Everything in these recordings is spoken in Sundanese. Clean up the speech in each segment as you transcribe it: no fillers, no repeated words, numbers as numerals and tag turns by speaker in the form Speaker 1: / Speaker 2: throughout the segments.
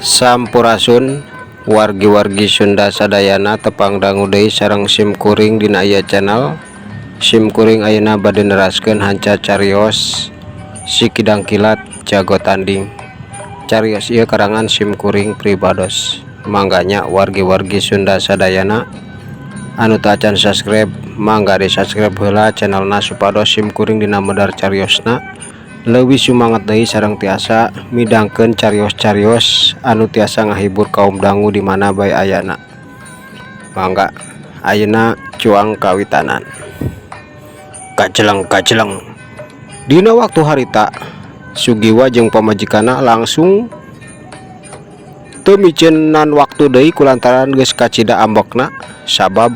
Speaker 1: Sampurasun wargi-wargi Sunda sadayana, tepang dangu deui sareng sim kuring dina ieu channel. Sim kuring ayeuna bade neraskeun hanca carios Si Kidang Kilat Jago Tanding. Carios ieu karangan sim kuring pribados. Mangga nya, wargi-wargi Sunda sadayana anu tacan subscribe, mangga di subscribe heula channelna supados sim kuring dina medar cariosna leuwih sumangat deui sareng tiasa midangkeun carios-carios anu tiasa ngahibur kaum dangu di mana bae ayana. Mangga ayeuna cuang kawitanan. Kajeleng kajeleng. Dina waktu harita, Sugiwa jeung pamajikanna langsung teu miceunan waktu deui kulantaran geus kacida ambekna, sabab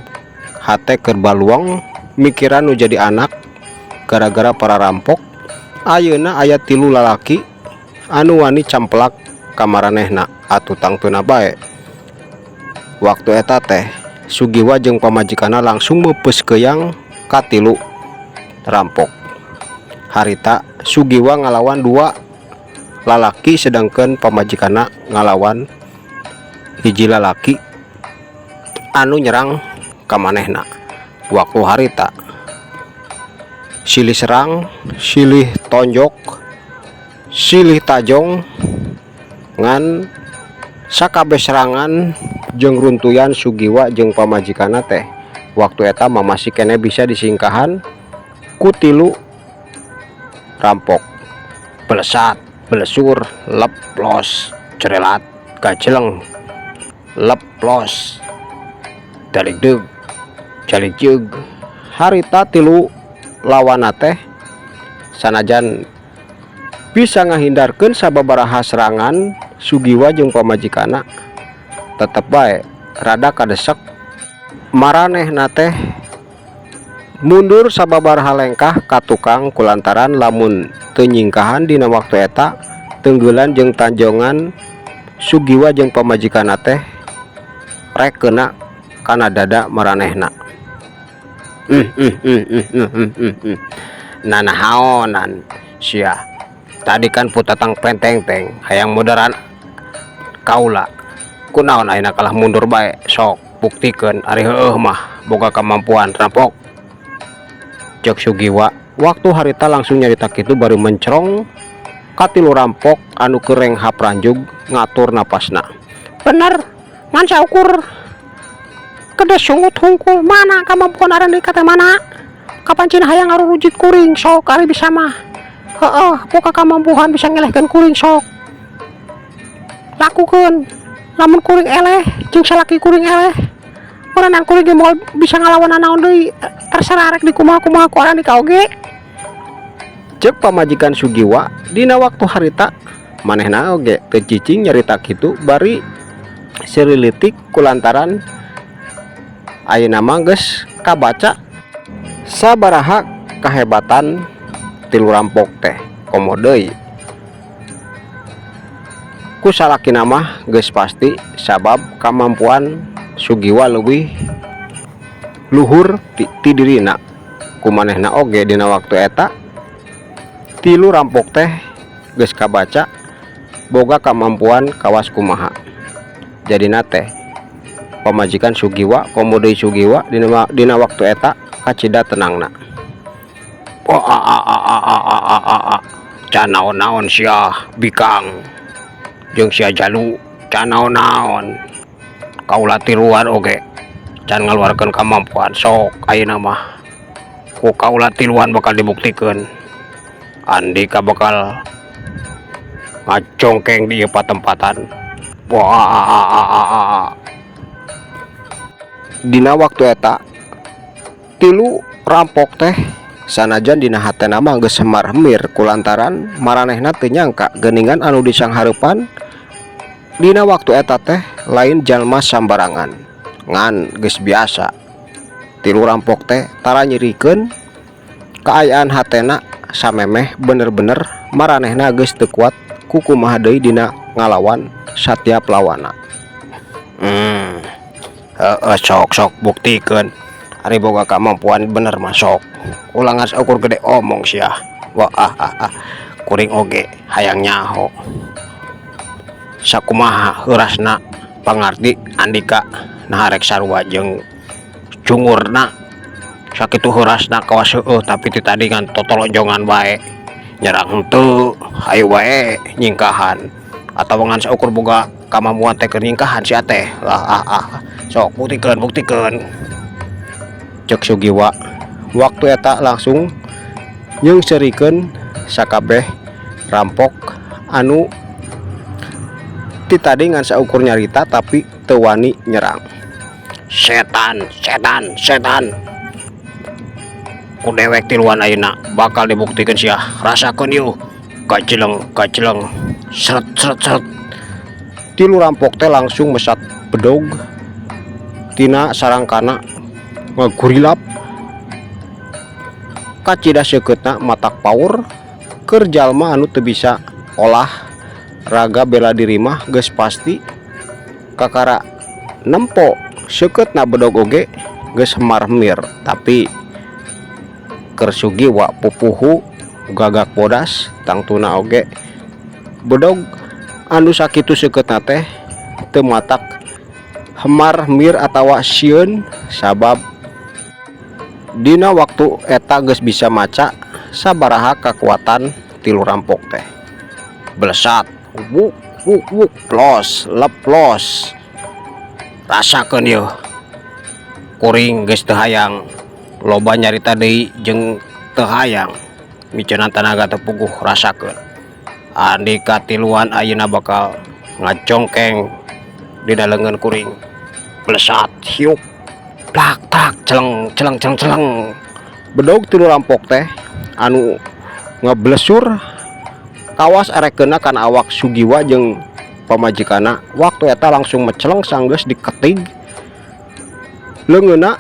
Speaker 1: hate keur baluang mikiran nu jadi anak gara-gara para rampok. Ayeuna aya tilu lalaki anu wani camplak ka maranehna, atuh tangtuna bae. Waktu eta teh Sugiwa jeung pamajikanna langsung meupeus keuyang ka tilu rampok. Harita Sugiwa ngalawan dua lalaki, sedangkan pamajikanna ngalawan hiji lalaki anu nyerang ka manehna. Waktu harita silih serang, silih tonjok, silih tajong, ngan sakabeh serangan jeung runtuyan Sugiwa jeung pamajikanna teh waktu eta mah masih keneh bisa disingkahan ku tilu rampok. Belesat belesur, leplos cerelat, gajeleng, leplos daligdeug jaligjeug. Harita tilu lawana teh sanajan bisa ngahindarkeun sababaraha serangan Sugiwa jeung pamajikanna, tetep bae rada kadesek. Maranehna teh mundur sababaraha lengkah ka tukang kulantaran lamun teu nyingkahan dina waktu eta, tenggelan jeung tanjongan Sugiwa jeung pamajikanna teh rek kena kana dada maranehna. Nanahaonan sia? Tadi kan putatang penteng teng hayang mudaran kaula, kunaon ayeuna kalah mundur bae? Sok buktikeun ari heueuh mah boga kemampuan, rampok, cek Sugiwa. Waktu harita langsung nyarita kitu bari mencerong katilu rampok anu keur renghap ranjug ngatur napasna.
Speaker 2: Bener, ngan saukur gede sungut hungkul. Mana kemampuan Arandika teh, mana? Kapan cina hayang ngarurujit kuring? Sok ari bisa mah, heeh, boga kemampuan bisa ngelehkeun kuring, sok lakukeun. Lamun kuring eleh jeung salaki kuring eleh, meureunan kuring ge moal bisa ngalawan naon deui. Terserah rek dikumaha-kumaha ku Arandika oge.
Speaker 1: Cek pamajikan Sugiwa. Dina waktu harita manehna oge teu cicing nyarita kitu bari seurilitik kulantaran ayeuna mah geus kabaca sabaraha kahebatan tilu rampok teh. Komo deui ku salakina mah geus pasti, sabab kamampuan Sugiwa leuwih luhur ti dirina. Ku manehna oge dina waktu eta tilu rampok teh geus kabaca boga kamampuan kawas kumaha. Jadina teh pamajikan Sugiwa komo deui Sugiwa dina waktu eta kacida tenangna. Oh, a a a a a a a a a. Can naon-naon sia bikang jeung sia jalu, can naon-naon. Kaula tiluan oge can ngaluarkeun kamampuan. Sok ayeuna mah ku kaula tiluan bakal dibuktikeun. Andika bakal ngacongkeng di ieu patempatan. Wah, a a a a a. Dina waktu eta tilu rampok teh sanajan dina hatena mah geus hemar hemir kulantaran maranehna teu nyangka geuningan anu disanghareupan dina waktu eta teh lain jalma sambarangan. Ngan geus biasa, tilu rampok teh tara nyerikeun kaayaan hatena samemeh bener-bener maranehna geus teu kuat kukumaha deui dina ngalawan satiap lawana. Heeh, sok sok buktikeun ari boga kamampuan bener mah. Sok ulah ngan saukur gede omong sia. Wah, ah, ah, ah. Kuring oge hayang nyaho. Sakumaha heurasna pangarti Andika, nah rek sarua jeung cungurna sakitu heurasna, kawas heueuh, tapi ti tadi ngan totolonjongan bae, nyerang henteu, hayu wae nyingkahan atawa ngan saukur boga kamampuan teh keur nyingkahan sia teh. Ah ah ah, sok buktikeun, buktikeun, cek Sugiwa. Waktu eta langsung nyeungseurikeun sakabeh rampok anu ti tadi ngan saukur nyarita tapi teu wani nyerang. Setan, setan, setan, ku dewek tiluan ayeuna bakal dibuktikeun sia. Rasakeun yeuh, kaceleng, kaceleng, seret seret seret. Tilu rampok teh langsung mesat bedog tina sarangkana, ngagurilap kacida seukeutna matak paur. Keur jalma anu teu bisa olah raga bela diri mah geus pasti kakara nempo seukeutna bedog oge geus hemar-hemir, tapi keur Sugiwa pupuhu gagak bodas, tangtuna oge bedog anu sakitu seukeutna teh teu matak hemar-hemir atawa sieun, sabab dina waktu eta geus bisa maca sabaraha kakuatan tilu rampok teh. Blesat, wuk wuk wuk, plos leplos. Rasakeun yeuh, kuring geus teu hayang loba nyarita deui jeung teu hayang miceunan tanaga teu puguh. Rasakeun, Andika tiluan ayeuna bakal ngacongkeng dina leungeun kuring. Blesat, hiuk, plak tak, celeng celeng celeng celeng. Bedog tilu rampok teh anu ngeblesur kawas arek keuna kana awak Sugiwa jeung pamajikanna, waktu eta langsung meceleng sanggeus diketig leungeunna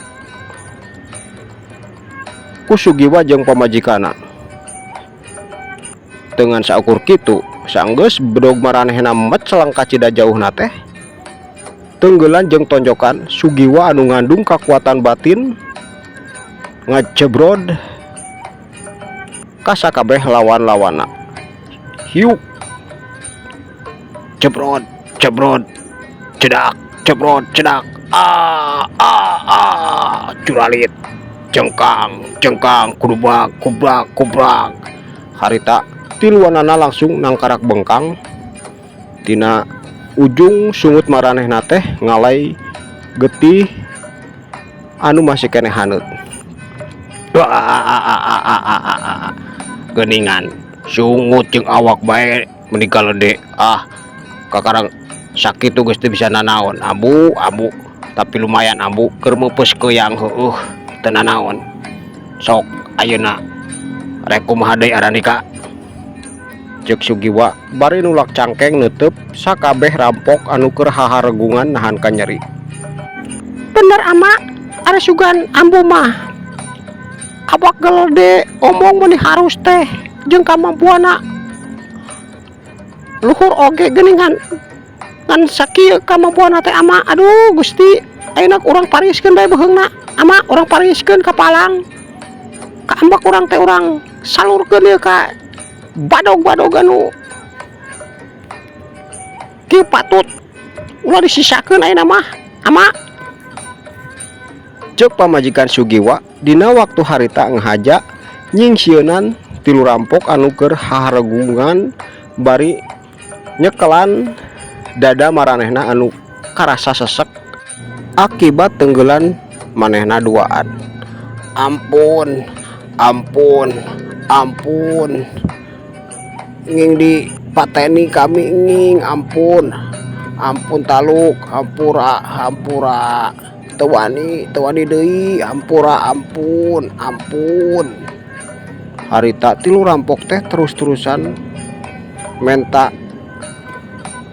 Speaker 1: ku Sugiwa jeung pamajikanna. Dengan saukur kitu, sanggeus bedog maranehna meceleng kacida jauhna teh, tenggelan jeung tonjokan Sugiwa anu ngandung kakuatan batin ngajebrod ka sakabeh lawan-lawanna. Hiuk, jebrod jebrod, cedak, jebrod, cedak, ah ah ah, curalit, jengkang jengkang, kubrak kubrak kubrak. Harita tiluanana langsung nangkarak bengkang, tina ujung sungut maranehna teh ngalai getih anu masih keneh haneut. Wah, geuningan sungut jeung awak bae meni galede. Ah, kakarang sakitu geus teu bisa nanaon. Ambu, ambu, tapi lumayan ambu keur meupeus keuyang. Heueuh, teu nanaon. Sok ayeuna rek kumaha deui, Arandika, cek Sugiwa bari nulak cangkeng neuteub sakabeh rampok anu keur haharegungan nahan kanyeri.
Speaker 2: Bener, ama, ada sugan ambu mah awak gelede, omong meuni harus teh jeung kamampuanna luhur oge geuningan, ngan sakieu kamampuanna teh, ama. Aduh Gusti, ayeuna urang pariskeun bae beuheungna, ama. Urang pariskeun ka palang, ka ambek urang teh urang salurkeun ieu ka badog-badog anu kieu. Patut ulah disisakeun ayeuna mah, ama.
Speaker 1: Cek pamajikan Sugiwa dina waktu harita ngahaja nyingsieunan tilu rampok anu keur haharegungan bari nyekelan dada maranehna anu karasa sesek akibat tenggelan manehna duaan. Ampun, ampun, ampun, nging dipateni kami nging, ampun, ampun, taluk, hampura, hampura, teu wani, teu wani deui, hampura, ampun, ampun. Harita tilu rampok teh terus-terusan menta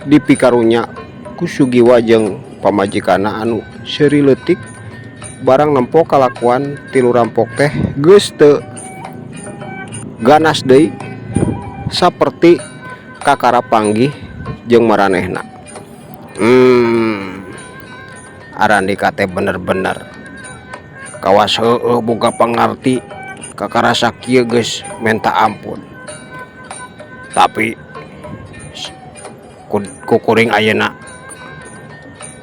Speaker 1: dipikarunya ku Sugiwa jeung pamajikanna anu seuri leutik barang nempo kalakuan tilu rampok teh geus teu ganas deui saperti kakara panggih jeung maranehna. Arandika teh bener-bener kawas heueuh boga pangarti, kakara sakieu geus menta ampun, tapi Ku kuring ayeuna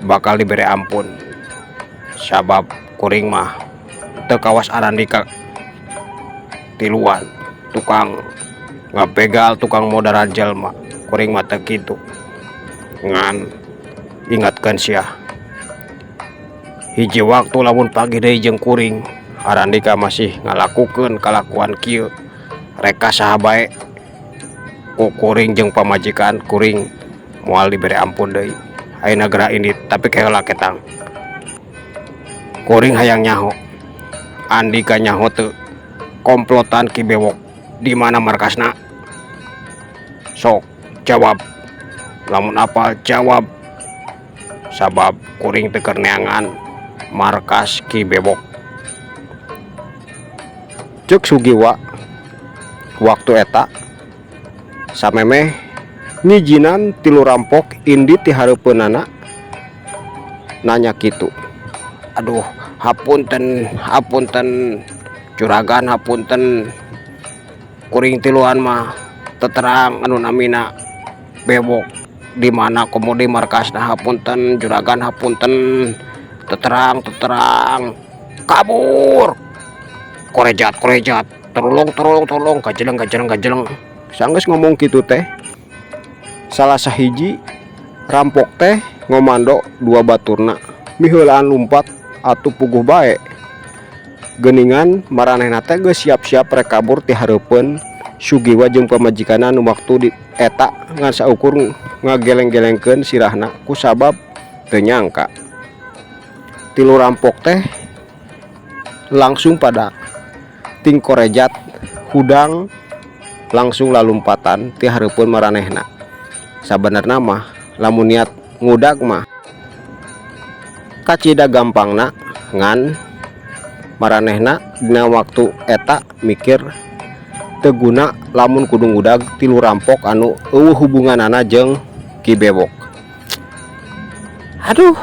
Speaker 1: bakal dibere ampun, sabab kuring mah teu kawas Arandika tiluan tukang ngabegal, tukang modaran jelma. Kuring mah teu kitu. Ngan ingatkeun sia, hiji waktu lamun panggih deui jeung kuring, Arandika masih ngalakukeun kalakuan kieu, rek ka saha bae, ku kuring jeung pamajikan kuring moal dibere ampun deui. Ayeuna geura indit, tapi keheula ketang, kuring hayang nyaho, Andika nyaho teu komplotan Ki Bewok di mana markasna? Sok jawab, lamun apal jawab, sabab kuring teu keur neangan markas Ki Bewok," cek Sugiwa waktu eta samemeh ngijinan tilu rampok indit ti hareupeunana nanya kitu. "Aduh, hapunten, hapunten, juragan, hapunten. Kuring tiluan mah teu terang anu namina Bewok di mana komo di markasna. Hapunten, juragan, hapunten, teu terang, teu terang." "Kabur! Korejat, korejat, terulung, terulung, terulung, kajeleng, kajeleng, kajeleng!" Sanggeus ngomong kitu teh, salah sahiji rampok teh ngomando dua baturna miheulaan lumpat atuh puguh bae. Geuningan maranehna teh geus siap-siap rek kabur ti hareupeun Sugiwa jeung pamajikanna nu waktu di eta ngan saukur ngageleng-gelengkeun sirahna kusabab teu nyangka. Tilu rampok teh langsung pada tingkorejat hudang, langsung lalumpatan ti hareupeun maranehna. Sabenerna mah lamun niat ngudag mah kacida gampangna, ngan maranehna dina waktu eta mikir teu guna lamun kudu ngudag tilu rampok anu euweuh hubunganana jeung Ki Bewok.
Speaker 2: "Aduh,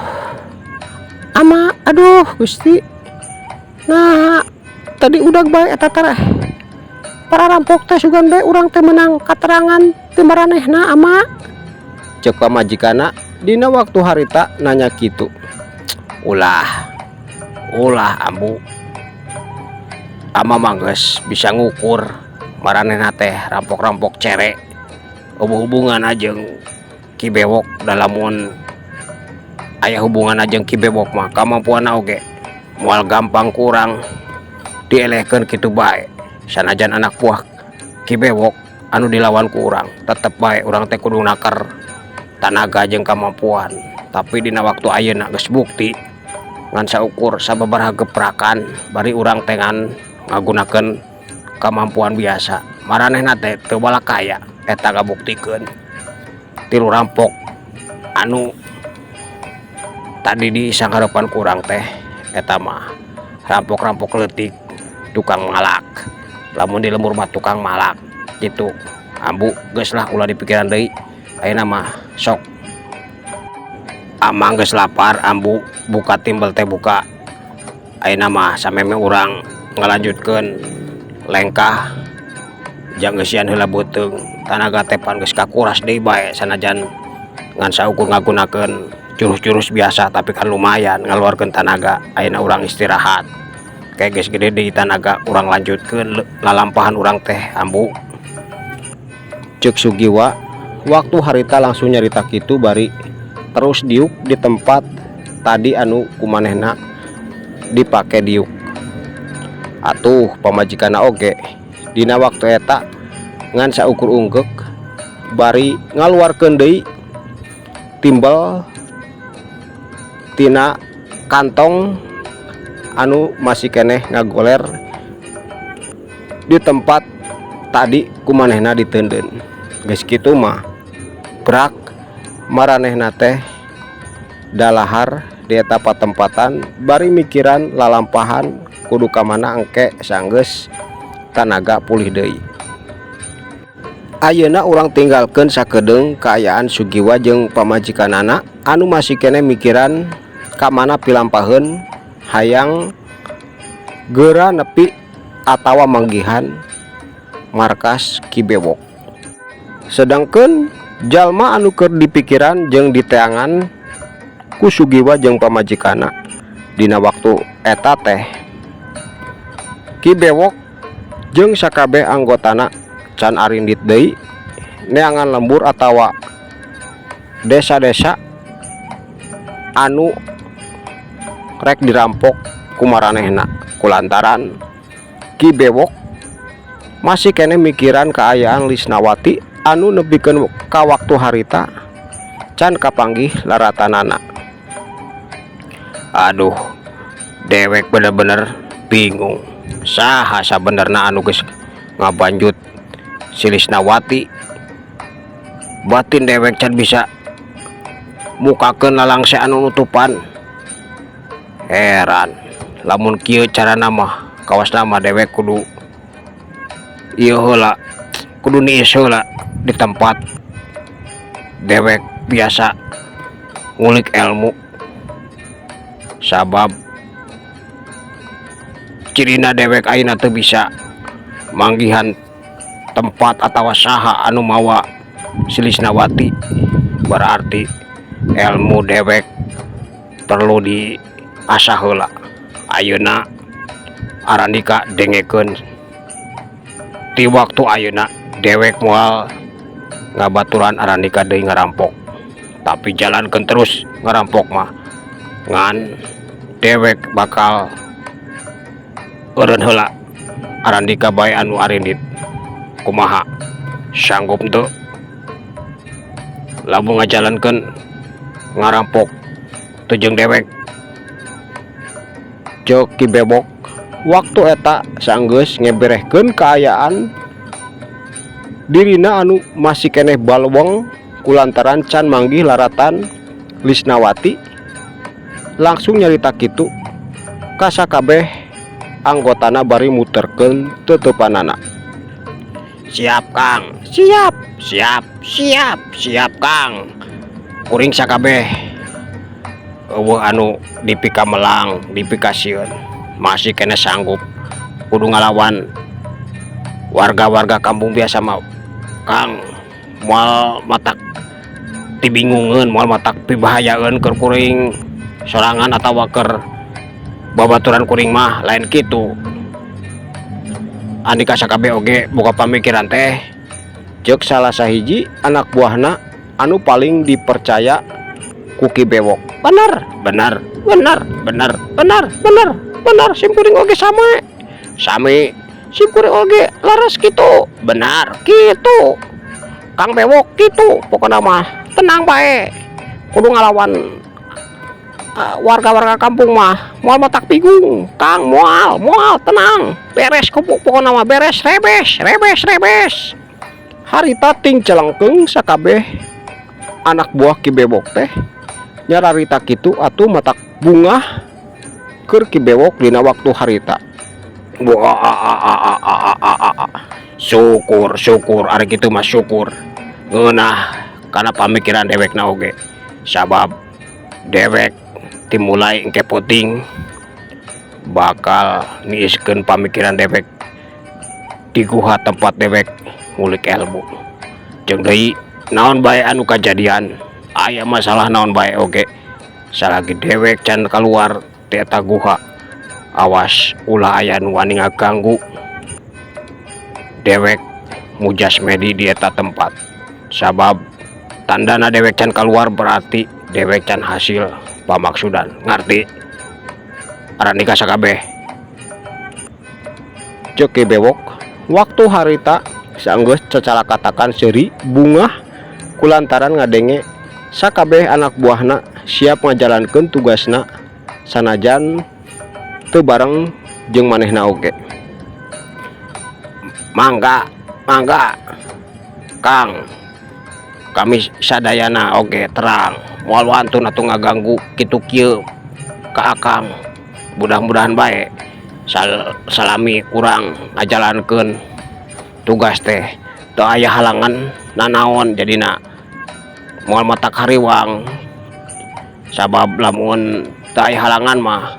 Speaker 2: ama, aduh Gusti, nah tadi udag bae eta teh para rampok teh. Sugan bae urang teh menang katerangan ti maranehna, ama,"
Speaker 1: cek pamajikanna dina waktu harita nanya kitu. "Ulah, ulah, ambu. Ama mah geus bisa ngukur maranehna teh rampok-rampok cere, euweuh hubunganna jeung Ki Bewok. Da lamun aya hubunganna jeung Ki Bewok mah, kamampuanna oge moal gampang ku urang dielehkeun kitu bae. Sanajan anak buah Ki Bewok anu dilawan ku urang, tetep bae urang teh kudu naker tanaga jeung kamampuan. Tapi dina waktu ayeuna geus bukti ngan saukur sababaraha gebrakan bari urang teh ngan ngagunakeun kamampuan biasa, maranehna teh teu balakaya. Eta ngabuktikeun tilu rampok anu tadi di sanghareupan ku urang teh eta mah rampok-rampok leutik, tukang malak. Lamun di lembur mah tukang malak gitu. Ambu, geus lah, ulah dipikiran deui. Ayeuna mah sok, amang geus lapar. Ambu, buka timbel teh, buka. Ayeuna mah samemeh urang ngalanjutkeun lengkah jang ngeusian heula beuteung. Tanaga teh pan geus kakuras deui bae. Sanajan ngan saukur ngagunakeun jurus-jurus biasa, tapi kan lumayan ngaluarkeun tanaga. Ayeuna urang istirahat, kayak geus gede deui tanaga, urang lanjutkeun lalampahan urang teh, ambu," cek Sugiwa waktu harita langsung nyarita kitu bari terus diuk di tempat tadi anu kumanehna dipake diuk. Atuh pamajikanna oge dina waktu eta ngan saukur unggeuk bari ngaluarkeun deui timbel tina kantong anu masih keneh ngagoler di tempat tadi kumanehna diteundeun. Geus kitu mah brak maranehna teh dalahar di eta patempatan bari mikiran lalampahan kudu ka mana engke sanggeus tanaga pulih deui. Ayeuna urang tinggalkeun sakedeung kaayaan Sugiwa jeung pamajikanana anu masih keneh mikiran ka mana pilampaheun hayang geura nepi atawa manggihan markas Ki Bewok. Sedangkeun Jalma anu keur dipikiran jeung diteangan ku Sugiwa jeung pamajikanna dina waktu eta teh Ki Bewok jeung sakabeh anggotana can arindit deui neangan lembur atawa desa-desa anu rek dirampok ku maranehna kulantaran Ki Bewok masih keneh mikiran kaayaan Lisnawati anu nepikeun ka waktu harita can kapanggih laratanana. Aduh, dewek bener-bener bingung, saha sabenerna anu geus ngabanjut si Lisnawati? Batin dewek can bisa mukakeun lalangse anu nutupan. Heran, lamun kieu carana mah kawasna mah dewek kudu ieu heula, kudu niis heula di tempat dewek biasa ngulik ilmu, sabab cirina dewek ayeuna teu bisa manggihan tempat atawa saha anu mawa si Lisnawati, berarti ilmu dewek perlu diasah heula. Ayeuna Arandika dengekeun, ti waktu ayeuna dewek moal ngabaturan Arandika deui ngarampok, tapi jalankeun terus ngarampok mah, ngan dewek bakal eureun heula, Arandika bae anu arindit. Kumaha, sanggup teu lamun ngajalankeun ngarampok teu jeung dewek? Ceuk Ki Bewok waktu eta sanggeus ngeberehkeun kaayaan dirina anu masih keneh balweng kulantaran can manggih laratan Lisnawati. Langsung nyarita kitu ka sakabeh anggotana bari muterkeun teuteupanana. Siap, Kang, siap, siap, siap, siap, Kang. Kuring sakabeh euweuh anu dipikamelang, dipikasieun, masih keneh sanggup kudu ngalawan warga-warga kampung biasa mah, Kang. Moal matak dibingungeun, moal matak pibahayaeun keur kuring sorangan atawa keur babaturan kuring mah, lain kitu. Andika sakabeh oge boga pamikiran teh, ceuk salah sahiji anak buahna anu paling dipercaya ku Ki Bewok. Bener, bener, bener, bener, bener, bener, bener. Sim kuring oge sami sami, sim kuring oge leres kitu, benar kitu, Kang Bewok, kitu. Pokokna mah tenang bae, kudu ngalawan warga-warga kampung mah moal matak bingung, Kang. Moal, moal, tenang, beres pokokna mah, beres, rebes, rebes, rebes. Harita ting celengkeung sakabeh anak buah Ki Bewok teh nyararita kitu, atuh matak bungah keur Ki Bewok dina waktu harita. Wah, syukur, syukur, ari kitu mah syukur, ngeunah kana pamikiran dewekna oge, sabab dewek dimulai engke peuting bakal niiskeun pamikiran dewek di guha tempat dewek ngulik ilmu. Jeung deui, naon bae anu kajadian, aya masalah naon bae oge, salagi dewek can keluar ti eta guha, awas ulah aya nu wani ngaganggu dewek mujasmedi di eta tempat, sabab tandana dewek can keluar berarti dewek can hasil pamaksudan. Ngarti Arandika sakabeh? Ceuk Ki Bewok waktu harita sanggeus cacalakatakan seuri bungah kulantaran ngadenge sakabeh anak buahna siap ngajalankeun tugasna sanajan teu bareng jeung manehna oge. Mangga, mangga, Kang, kami sadayana oge terang moal wantun atuh ngaganggu kitu kieu ka Akang. Mudah-mudahan bae salami kurang ngajalankeun tugas teh teu aya halangan nanaon, jadina moal matak hariwang, sabab lamun teu aya halangan mah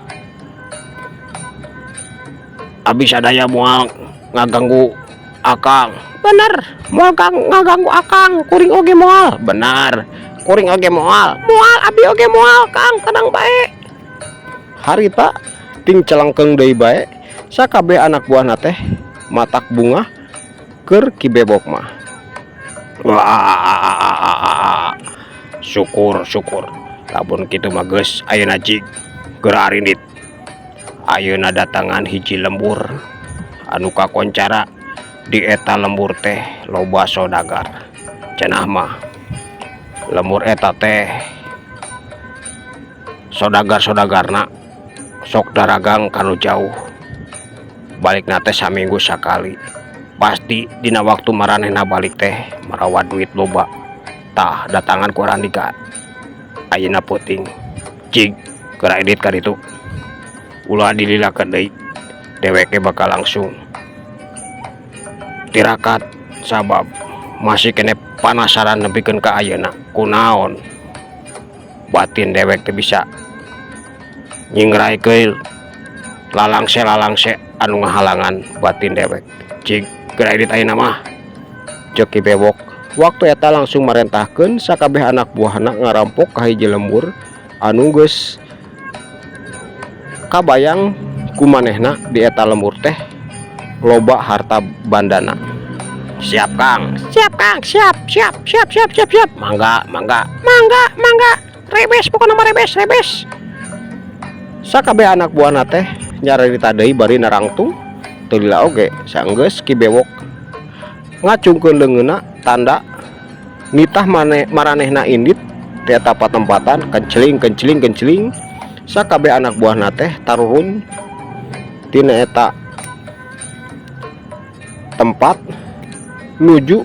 Speaker 1: abdi sadaya moal ngaganggu Akang.
Speaker 2: Bener, moal ngaganggu akang, kuring oge moal.
Speaker 1: Benar, kuring oge moal.
Speaker 2: Moal, abi oge moal, Kang, tenang bae.
Speaker 1: Harita ting celengkeung deui bae sakabeh anak buahna teh matak bungah keur Ki Bewok mah. Wah, syukur, syukur, lamun kitu mah geus ayeuna cik geura arindit. Ayeuna datangan hiji lembur anu kakoncara di eta lembur teh loba sodagar. Cenah mah lembur eta teh sodagar-sodagarna sok daragang kanu jauh, balikna teh saminggu sakali. Pasti dina waktu maranehna balik teh marawa duit loba. Tah, datangan ku Arandika ayeuna peuting. Cik geura indit ka ditu, ulah dililakeun deui, deweke bakal langsung tirakat sabab masih keneh panasaran nepikeun ka ayeuna kunaon batin dewek teu bisa nyingraikeun lalangse lalangse anu ngahalangan batin dewek. Cik geura indit ayeuna mah, ceuk Ki Bewok. Waktu eta langsung marentahkeun sakabeh anak buahna ngarampok ka hiji lembur anu geus kabayang ku manehna di eta lembur teh loba harta bandana. Siap, Kang.
Speaker 2: Siap, Kang, siap, siap, siap, siap, siap, siap.
Speaker 1: Mangga, mangga.
Speaker 2: Mangga, mangga. Rebes pokokna mah, rebes, rebes.
Speaker 1: Sakabeh anak buahna teh nyararita deui bari narangtung. Teu lila oge sanggeus Ki Bewok ngacungkeun leungeunna tanda nitah mane maranehna indit ti eta patempatan. Kenceling, kenceling, kenceling, sakabeh anak buahna teh tarurun tina eta tempat nuju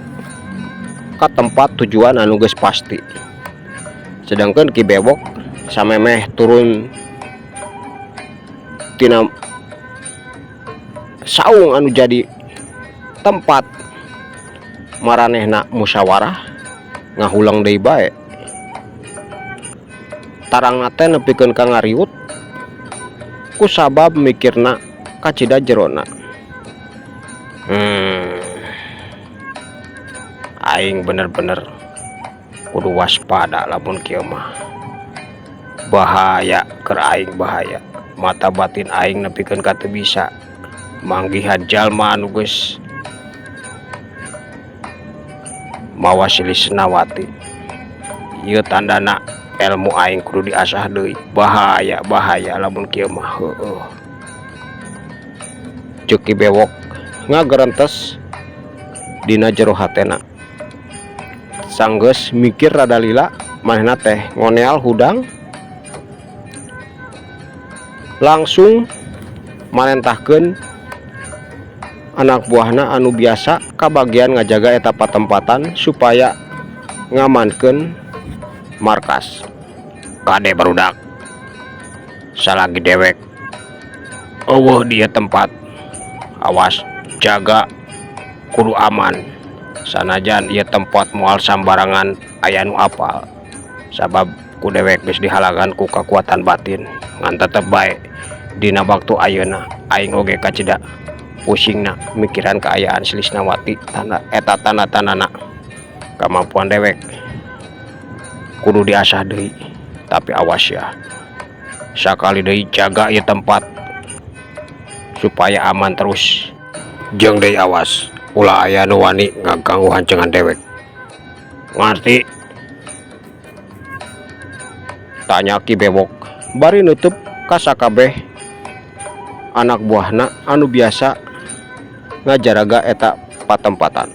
Speaker 1: ka tempat tujuan anu geus pasti. Sedangkan Ki Bewok samemeh turun tina saung anu jadi tempat maranehna musyawarah, ngahulang deui bae. Tarangna teh nepikeun ka ngariut kusabab mikirna kacida jerona. Aing bener-bener kudu waspada, lamun kieu mah bahaya keur aing, bahaya. Mata batin aing nepikeun ka teu bisa manggihan jalma anu geus mawa si Lisnawati. Ieu tandana ilmu aing kudu diasah deui. Bahaya, bahaya lamun kieu mah, heueuh, ceuk Ki Bewok ngagerentes dina jero hatena. Sanggeus mikir rada lila, manehna teh ngoneal hudang, langsung marentahkeun anak buahna anu biasa kabagian ngajaga eta patempatan supaya ngamankeun markas. Kade, barudak, salagi dewek euweuh di tempat, awas, jaga, kudu aman. Sanajan ieu tempat moal sambarangan aya nu apal sabab ku dewek geus dihalangan ku kakuatan batin, ngan tetep bae dina waktu ayeuna aing oge kacida pusingna mikiran kaayaan si Lisnawati. Tanda eta tanda-tandana kemampuan dewek kudu diasah deui. Tapi awas ya, sakali deui, jaga ieu tempat supaya aman terus. Jeung deui awas, ulah aya nu wani ngaganggu hancengan dewek, ngarti? Tanya Ki Bewok bari nutup ka sakabeh anak buahna anu biasa ngajaraga eta patempatan.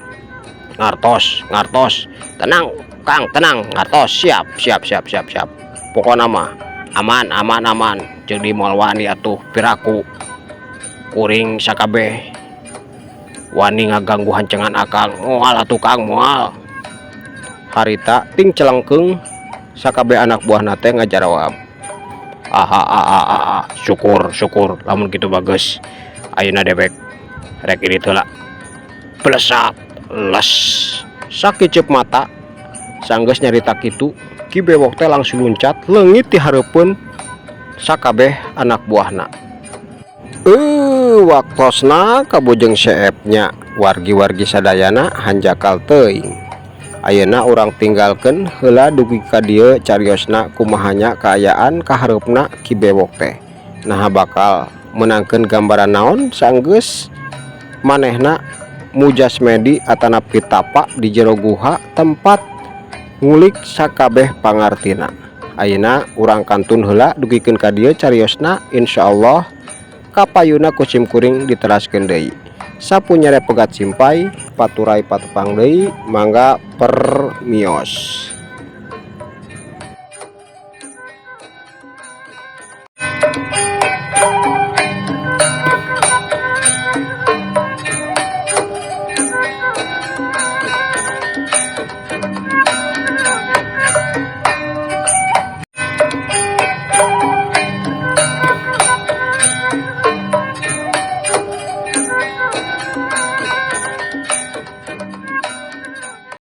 Speaker 1: Ngartos, ngartos. Tenang, Kang, tenang, ngartos. Siap, siap, siap, siap, siap. Pokokna mah aman, aman, aman. Jeung di moal wani atuh piraku kuring sakabeh wani ngaganggu hancengan akang? Moal atuh, Kang, moal. Harita ting celengkeung sakabeh anak buahna teh ngajarawab, "Aha, aha, aha, syukur, syukur, lamun kitu bagus. Ayeuna dewek rek indit heula." Blesak les, sakiceup mata sanggeus nyarita kitu, Ki Bewok teh langsung luncat leungit ti hareupeun sakabeh anak buahna. Waktosna kabujeng seep nya. Wargi-wargi sadayana hanjakal teuing. Ayeuna urang tinggalkeun heula dugi ka dieu cariosna kumaha nya kaayaan kahareupna Ki Bewok teh. Naha bakal meunangkeun gambaran naon sanggeus manehna mujasmedi atanapi tapa di jero guha tempat ngulik sakabeh pangartina. Ayeuna urang kantun heula dugikeun ka dieu cariosna, insyaallah kapayuna ku sim kuring diteraskeun deui. Sapu nyere pegat simpay paturay patepang deui, mangga permios.